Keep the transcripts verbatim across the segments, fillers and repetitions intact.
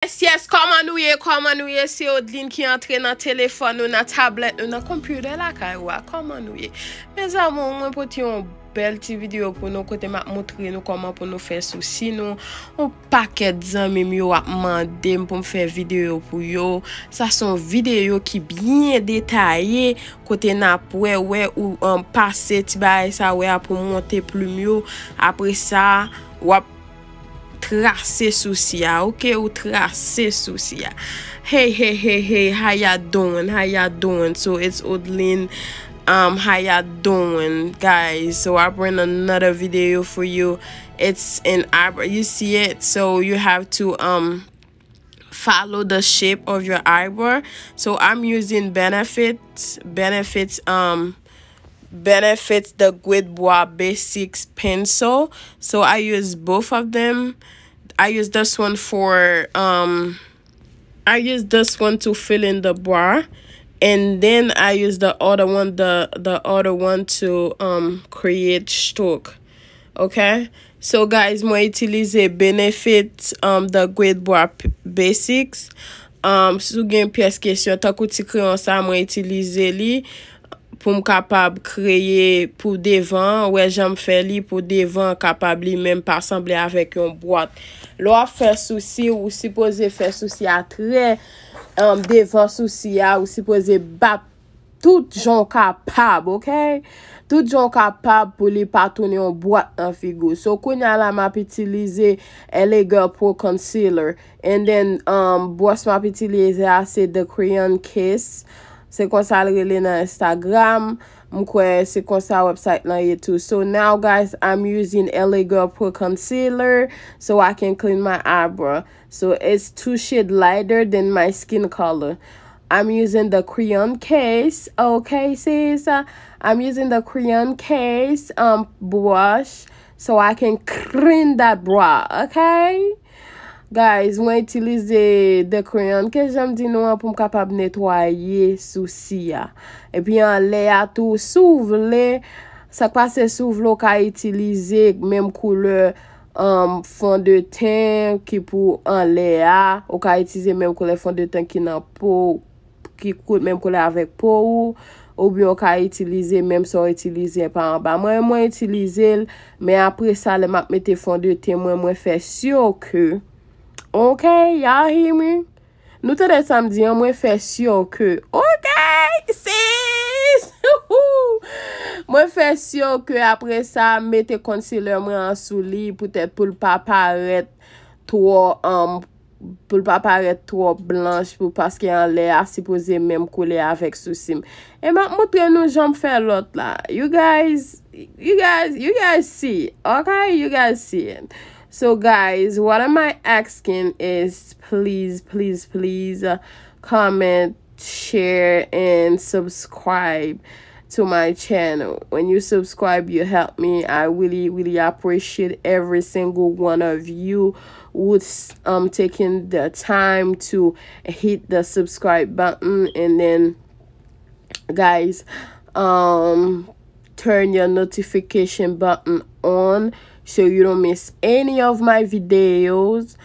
Yes, yes, kòman nou ye? Kòman nou ye? Se Odlin ki antre nan telefòn nou, nan tablèt nou, nan konpitè lakay ou a. Kòman nou ye? Mezanmi, mwen pote yon bèl ti videyo pou nou, kote m ap montre nou kòman pou nou fè sousi nou. Yon pakèt zanmi m yo ap mande m pou m fè videyo pou yo. Sa se yon videyo ki byen detaye, kote n ap wè, wè ou, um, pase ti bagay sa, wè a pou monte plim yo. Apre sa, w ap trase sousi a, ok? Ou trase sousi a. Hey, hey, hey, hey, how y'all doing? How y'all doing? So it's Odlin. Um, how y'all doing, guys? So I bring another video for you. It's an eyebrow. You see it? So you have to, um, follow the shape of your eyebrow. So I'm using Benefits, Benefits, um, Benefits the Guide Bois Basics pencil. So I use both of them. I use this one for, um, I use this one to fill in the brow, and then I use the other one, the the other one to, um, create stroke. Ok? So guys, mwen itilize Benefit, um, the Guide Bois P- Basics. Um, si w gen pyès kesyon, tankou ti kreyon sa, mwen itilize li pou m kapab kreye pou devan, wè jan m fè li pou devan kapab li menm pa sanble avèk yon bwat. Lè w ap fè sousi, ou sipoze fè sousi a trè, um, devan sousi a, ou sipoze bat tout jan w kapab, ok? Tout jan w kapab pou li pa tounen yon bwat nan figi w. So, kounye a la, m ap itilize L A Girl Pro Concealer. And then, um, bwòs m ap itilize a, se The Crayon Kiss. Se konsa l rele nan Instagram. M kwè se konsa website lan ye tou. So now, guys, I'm using L A Girl Pro Concealer so I can clean my eyebrow. So it's two shade lighter than my skin color. I'm using the crayon case. Okay, sis. I'm using the crayon case, um, brush so I can clean that brow. Okay? Guys, mwen itilize The Crayon Case, jan m di nou an, pou m kapab netwaye sousi a. Epi anlè a tou, si w vle, sa k pase, si w vle, w ka itilize menm koulè, um, fondeten ki pou anlè a. Ou ka itilize menm koulè fondeten ki nan po, ki kout menm koulè avèk po ou. Oubyen w ka itilize menm sa w itilize pa anba. Mwen, mwen itilize l, men apre sa, lè m ap mete fondeten mwen, mwen fè si ke, ok, y'all hear me? Nou tande sa m di an, mwen fè si ke, ok, sis! Mwen fè si ke apre sa, m mete concealer mwen an sou li, poutèt pou l pa parèt twò, um, pou l pa parèt twò blanch, pou, paske anlè a sipoze menm koulè avèk sousi m. E m ap montre nou jan m fè lòt la. You guys, you guys, you guys see, okay? You guys see it. So, guys, what am I asking is please, please, please, uh, comment, share, and subscribe to my channel. When you subscribe, you help me. I really, really appreciate every single one of you who's, um, taking the time to hit the subscribe button, and then, guys, um, turn your notification button on so you don't miss any of my videos.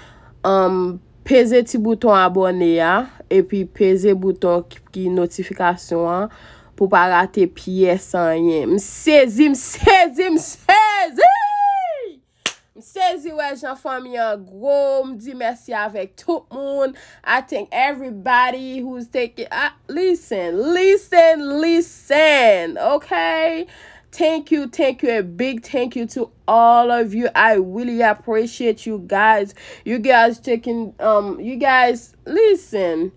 Um, peze ti bouton abòne a, epi peze bouton ki, ki notifikasyon an pou pa rate pyès anyen. M sezi, m sezi, m sezi! M sezi wè jan fanmi an gwo. M di mèsi avèk tout moun. I thank everybody who's taking, ah, listen, listen, listen, okay? Thank you, thank you, a big thank you to all of you. I really appreciate you guys. You guys taking, um, you guys, listen.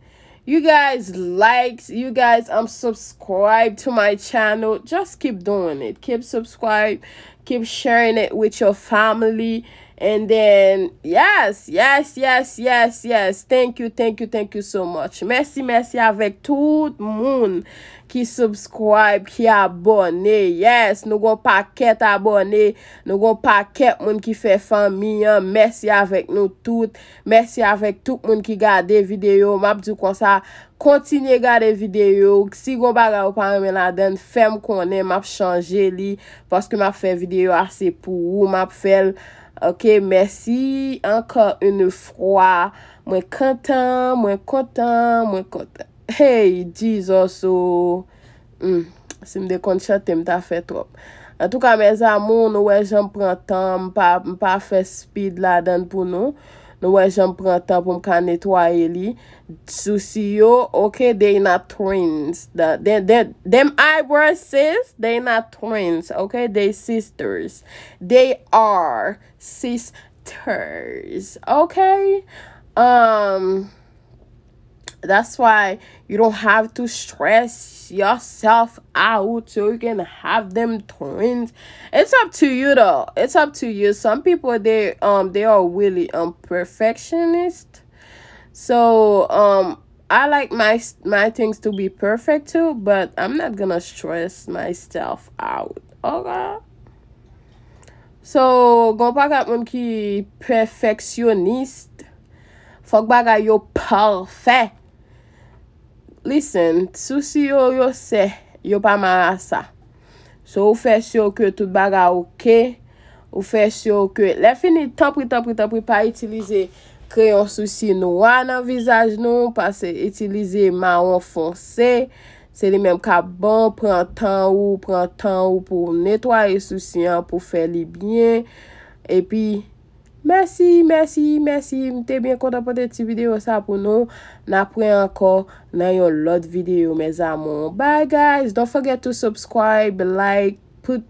You guys likes, you guys, um, subscribe to my channel. Just keep doing it. Keep subscribe. Keep sharing it with your family. And then, yes, yes, yes, yes, yes. Thank you, thank you, thank you so much. Mèsi, mèsi avèk tout moun ki subscribe, ki abòne. Yes, nou gon pakèt abòne. Nou gon pakèt moun ki fè fanmi an. Mèsi avèk nou tout. Mèsi avèk tout moun ki gade videyo. M ap di w konsa, kontinye gade videyo. Si gon bagay ou pa renmen ladan l, fè m konnen, m ap chanje li. Paske m ap fè videyo a, se pou ou m ap fè l. Ok, mèsi ankò une fwa. Mwen kontan, mwen kontan, mwen kontan. Hey, Jesus, oh. Hmm. Si m te konn chante, m ta fè twòp. Antouka, mes amours, nou wè jan m pran tan, m pa, m pa fè speed ladan l pou nou. Nou wè jan m pran tan pou m ka netwaye li. Sousi yo, ok, they not twins. The, the, the, them eyebrows, sis, they not twins, ok? They sisters. They are sisters, ok? Um, that's why you don't have to stress yourself out so you can have them twins. It's up to you though. It's up to you. Some people, they um they are really um perfectionist. So um I like my my things to be perfect too, but I'm not gonna stress myself out. Okay? So, gon pakèt moun ki pèfeksyonis. Fòk bagay yo pafè. Listen, sousi yo, yo sè, yo pa marasa. So, ou fè si ke tout bagay ok. Ou fè si ke, lè fini, tanpri, tanpri, tanpri, pa itilize kreyon sousi nwa nan vizaj nou, pase itilize mawon fonse. Se li menm k ap bon, pran tan ou, pran tan ou pou netwaye sousi an, pou fè li byen. Epi, mèsi, mèsi, mèsi. M te byen kontan pote ti videyo sa pou nou. N ap wè ankò nan yon lòt videyo, mes amours. Bye, guys. Don't forget to subscribe, like, put,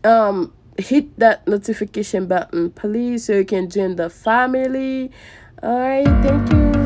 um, hit that notification button, please, so you can join the family. All right, thank you.